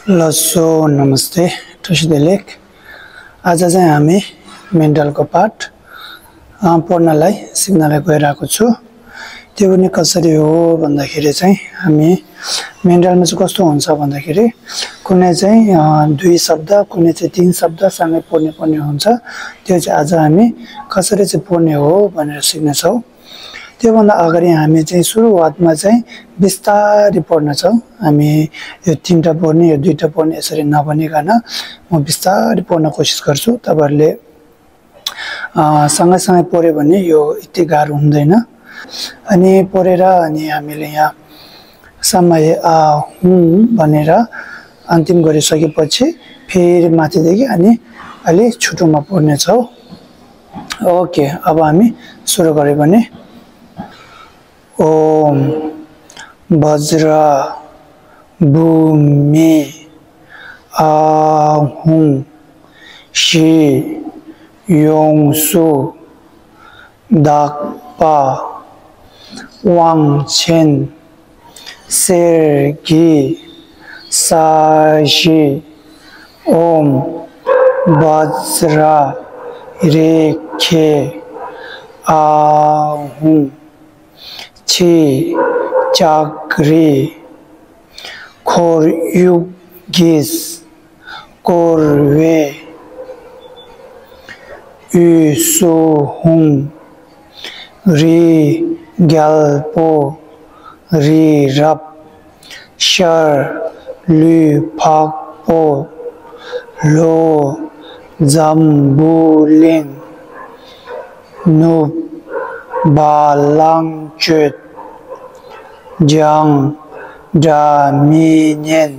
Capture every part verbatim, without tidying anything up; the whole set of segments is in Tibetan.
ལགས་སོ། नमस्ते, བཀྲ་ཤིས་བདེ་ལེགས། आज चाहिँ हामी मेन्टलको पाठ, अ, पढ्नलाई, सिक्नलाई गइरहेको छु। त्यो पनि कसरी हो भन्दाखेरि चाहिँ हामी मेन्टलमा चाहिँ कस्तो हुन्छ भन्दाखेरि कुनै चाहिँ, अ, दुई शब्द, कुनै चाहिँ तीन शब्द सँगै पढ्ने पर्ने हुन्छ। त्यो चाहिँ आज हामी कसरी चाहिँ पढ्ने हो भनेर सिक्नेछौँ। त्योभन्दा अगाडि हामी चाहिँ सुरुवातमा चाहिँ बिस्तारै पढ्नेछौँ। हामी यो तिनवटा पढ्ने, यो दुईवटा पढ्ने, यसरी नभनिकन म बिस्तारै पढ्न कोसिस गर्छु। तपाईँहरूले, अ, सँगैसँगै पढ्यो भने यो यति गाह्रो हुँदैन। अनि पढेर अनि हामीले यहाँ समय, अ, हुँ भनेर अन्तिम गरिसकेपछि फेरि माथिदेखि अनि अलि छिटोमा पढ्नेछौँ। OK, अब हामी सुरु गऱ्यो भने, ओम वज्र भूमि आहुं श्री योंसु दक्पा वांगछेन सेर्गी साशी ओम वज्र रेखे आहुं ཆེ། ལྕགས་རི། ཁོར་ཡུག་གིས་བསྐོར་བའི་ཡུལ་སུ་ཧུང་། རི་རྒྱལ་པོ། རི་རབ། ཤར་ལུས་འཕགས་པོ། ལྷོ་འཛམ་བུ་གླིང་། ནུབ་བ་ལང་སྤྱོད། བྱང་སྒྲ་མི་སྙན།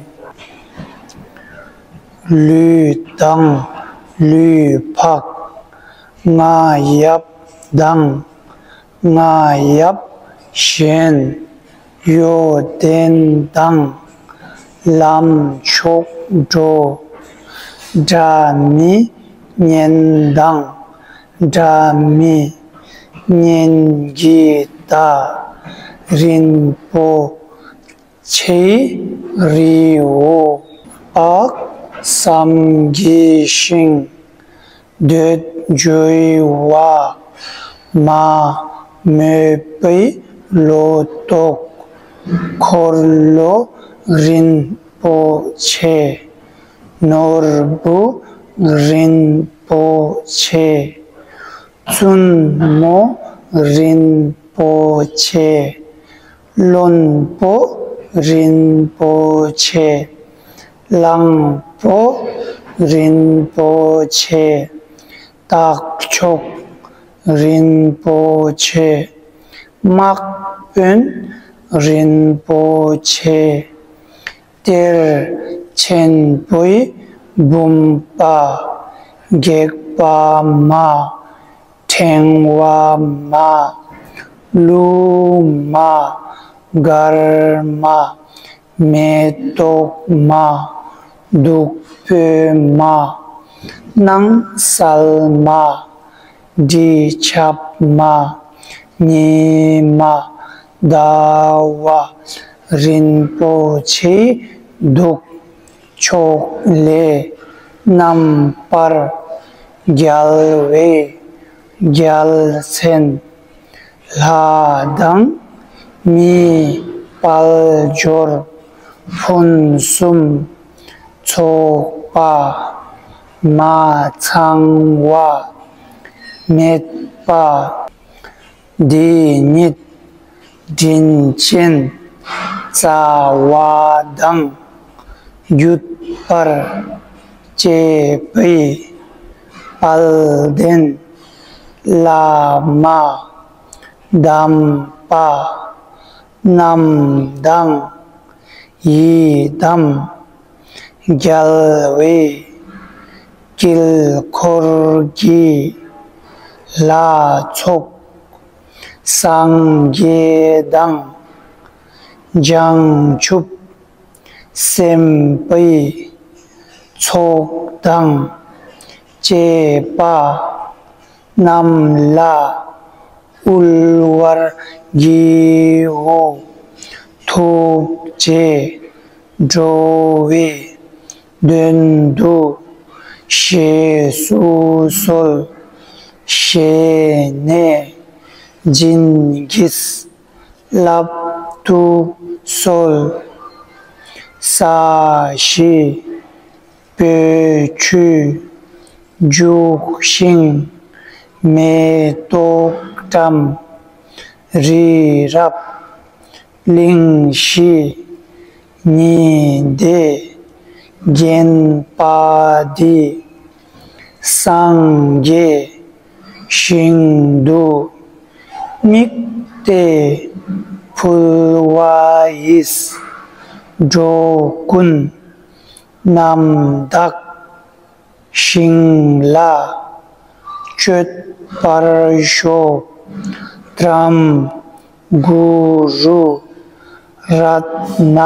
ལུས་དང་ལུས་འཕགས། རྔ་ཡབ་དང་རྔ་ཡབ་གཞན། ཡོན་ཏན་དང་ལམ་མཆོག་འགྲོ། སྒྲ་མི་སྙན་དང་སྒྲ་མི་སྙན་གྱི་བརྡ། རིན་པོ་ཆེའི་རི་བོ། དཔག་བསམ་གྱི་ཤིང་། འདོད་འཇོའི་བ། མ་རྨོས་པའི་ལོ་ཏོག། འཁོར་ལོ་རིན་པོ་ཆེ། ནོར་བུ་རིན་པོ་ཆེ། བཙུན་མོ་རིན་པོ་ཆེ། བློན་པོ་རིན་པོ་ཆེ། གླང་པོ་རིན་པོ་ཆེ། སྟག་མཆོག་རིན་པོ་ཆེ། དམག་དཔོན་རིན་པོ་ཆེ། གཏེར་ཆེན་པོའི་བུམ་པ། སྒེག་པ་མ། ཕྲེང་བ་མ། ལུ་མ། སྒར་མ། མེ་ཏོག་མ། བདུག་སྤོས་མ། སྣང་གསལ་མ། དྲི་ཆབ་མ། ཉི་མ། ཟླ་བ། རིན་པོ་ཆེའི་གདུགས། ཕྱོགས་ལས་རྣམ་པར་རྒྱལ་བའི་རྒྱལ་མཚན། ལྷ་དང་མིའི་དཔལ་འབྱོར་ཕུན་སུམ་ཚོགས་པ། མ་ཚང་བ་མེད་པ། འདི་ཉིད་དྲིན་ཅན་རྩ་བ་དང་། བརྒྱུད་པར་བཅས་པའི་དཔལ་ལྡན་བླ་མ་དམ་པ་རྣམས་དང་། ཡི་དམ་རྒྱལ་བའི་དཀྱིལ་འཁོར་གྱི་ལྷ་ཚོགས། སངས་རྒྱས་དང་བྱང་ཆུབ་སེམས་དཔའི་ཚོགས་དང་བཅས་པ་རྣམས་ལ་དབུལ་བར་བགྱིའོ། ཐུགས་རྗེས་འགྲོ་བའི་ དོན་དུ་བཞེས་སུ་གསོལ། བཞེས་ནས་བྱིན་གྱིས་བརླབ་ཏུ་གསོལ། ས་གཞི་སྤོས་ཆུས་བྱུགས་ཤིང་། མེ་ཏོག་བཀྲམ་རི་རབ་གླིང་བཞི་ཉི་ཟླས་བརྒྱན་པ་འདི། སངས་རྒྱས་ཞིང་དུ་དམིགས་ཏེ་ཕུལ་བ་ཡིས། འགྲོ་ཀུན་རྣམ་དག་ཞིང་ལ་སྤྱོད་པར་ཤོག། ཏྲཾ་གུ་རུ་རཏྣ་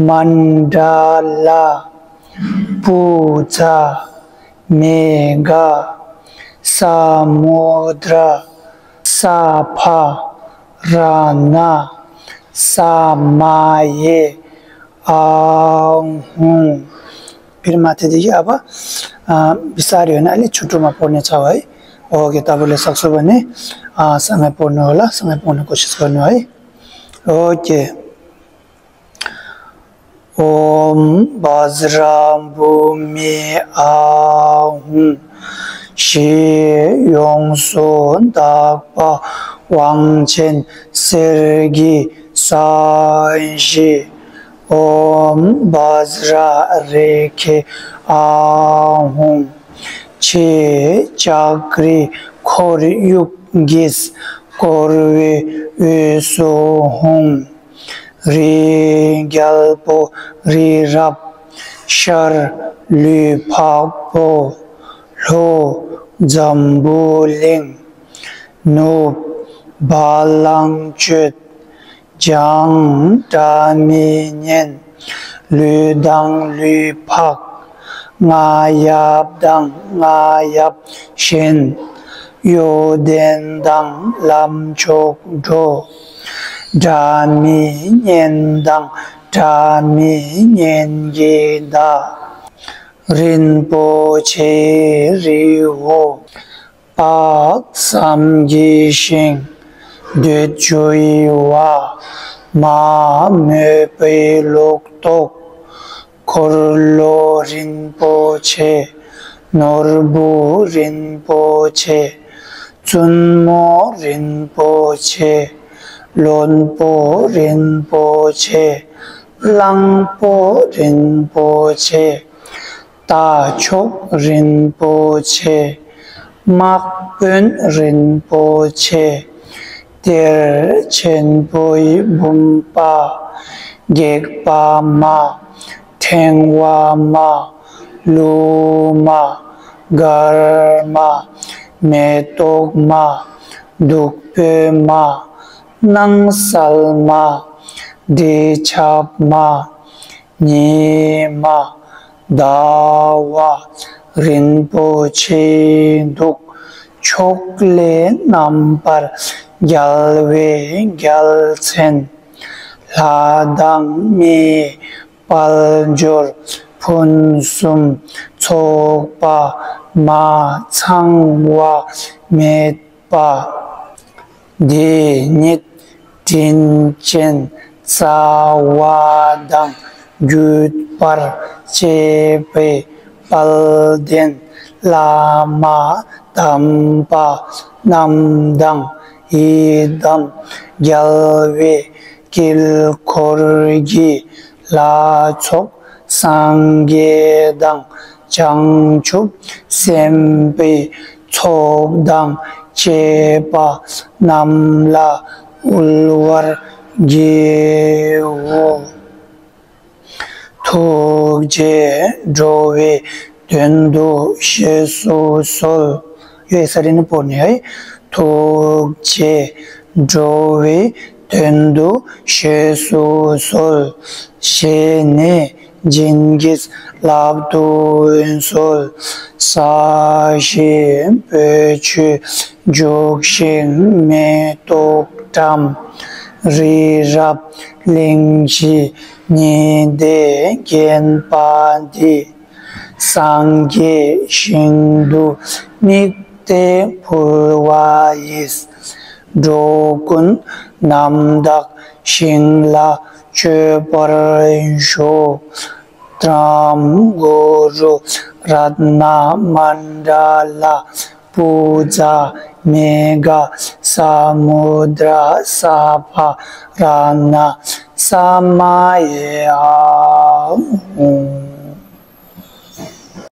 མཎྜ་ལ། པུ་ཛ་མེ་གྷ་ས་མུ་དྲ་ས་ཕ་ར་ཎ་ས་མ་ཡེ་ཨཱ་ཧུང་། བིར་མ་ཏི་དི་ཡ་བ། ཨ་བི་ས་རི་ཡོད་ན་ཨ་ལེ་ཆུ་དྲོ་མ་པོ་ནེ་ཚ་བ་ཡི། ཨོ་ཀེ་ཏ་བུ་ལེ་སག་སུ་བ་ནེ། ཨ་ས་ངེ་པོ་ནོ་ལ་ས་ངེ་པོ་ནེ་ཀོ་ཤི་སུ་བ་ནོ་ཡི། ཨོ་ཀེ། ཨོཾ་བཛྲ་བྷཱུ་མི་ཨཱཿཧཱུྃ། ཞེས་ཡོངས་སུ་དག་པ་དབང་ཆེན་གསེར་གྱི་ས་གཞི། ཨོཾ་བཛྲ་རེ་ཁེ་ཨཱཿཧཱུྃ། ཆེ་ལྕགས་རི་ཁོར་ཡུག་གིས་བསྐོར་བའི་དབུས་སུ་ཧཱུྃ། རི་རྒྱལ་པོ་རི་རབ་ཤར་ལུས་འཕགས་པོ། ལྷོ་འཛམ་བུ་གླིང་། ནུབ་བ་ལང་སྤྱོད། བྱང་སྒྲ་མི་སྙན། ལུས་དང་ལུས་འཕགས། རྔ་ཡབ་དང་རྔ་ཡབ་གཞན། གཡོ་ལྡན་དང་ལམ་མཆོག་འགྲོ། སྒྲ་མི་སྙན་དང་སྒྲ་མི་སྙན་གྱི་བརྡ། རིན་པོ་ཆེའི་རི་བོ། དཔག་བསམ་གྱི་ཤིང་། འདོད་འཇོའི་བ། མ་རྨོས་པའི་ལོ་ཏོག། འཁོར་ལོ་རིན་པོ་ཆེ། ནོར་བུ་རིན་པོ་ཆེ། བཙུན་མོ་རིན་པོ་ཆེ། བློན་པོ་རིན་པོ་ཆེ། གླང་པོ་རིན་པོ་ཆེ། རྟ་མཆོག་རིན་པོ་ཆེ། དམག་དཔོན་རིན་པོ་ཆེ། གཏེར་ཆེན་པོའི་བུམ་པ། སྒེག་པ་མ། ཕྲེང་བ་མ། ལུ་མ། སྒར་མ། མེ་ཏོག་མ། བདུག་སྤོས་མ། སྣང་གསལ་མ། དྲི་ཆབ་མ། ཉི་མ། ཟླ་བ། རིན་པོ་ཆེའི་གདུགས། ཕྱོགས་ལས་རྣམ་པར་རྒྱལ་བའི་རྒྱལ་མཚན། ལྷ་དང་མིའི་དཔལ་འབྱོར་ཕུན་སུམ་ཚོགས་པ་མ་ཚང་བ་མེད་པ། འདི་ཉིད་དྲིན་ཅན་རྩ་བ་དང་བརྒྱུད་པར་བཅས་པའི་དཔལ་ལྡན་བླ་མ་དམ་པ་རྣམས་དང་། ཡི་དམ་རྒྱལ་བའི་དཀྱིལ་འཁོར་གྱི་ལྷ་ཚོགས་སངས་རྒྱས་དང་བྱང་ཆུབ་སེམས་དཔའི་ཚོགས་དང་བཅས་པ་རྣམས་ལ་དབུལ་བར་བགྱིའོ། ཐུགས་རྗེས་འགྲོ་བའི་དོན་དུ་བཞེས་སུ་གསོལ། ཡོད་ས་རེ་ནི་པོ་ནི་ཧའི། ཐུགས་རྗེས་འགྲོ་བའི་དོན་དུ་བཞེས་སུ་གསོལ། བཞེས་ནས་བྱིན་གྱིས་བརླབ་ཏུ་གསོལ། ས་གཞི་སྤོས་ཆུས་བྱུགས་ཤིང་། མེ་ཏོག་བཀྲམ་རི་རབ་གླིང་བཞི་ ཉི་ཟླའི་བརྒྱན་པ་འདི། སངས་རྒྱས་ཞིང་དུ་དམིགས་ཏེ་འབུལ་བ་ཡིས། འགྲོ་ཀུན་རྣམ་དག་ཞིང་ལ་སྤྱོད་པར་ཤོག། ཏྲཾ་གུ་རུ་རཏྣ་མཎྜ་ལ་པུ་ཛ་མེ་གྷ་ས་མུ་དྲ་སརྦ་རཏྣ་ས་མ་ཡེ་ཧཱུྃ།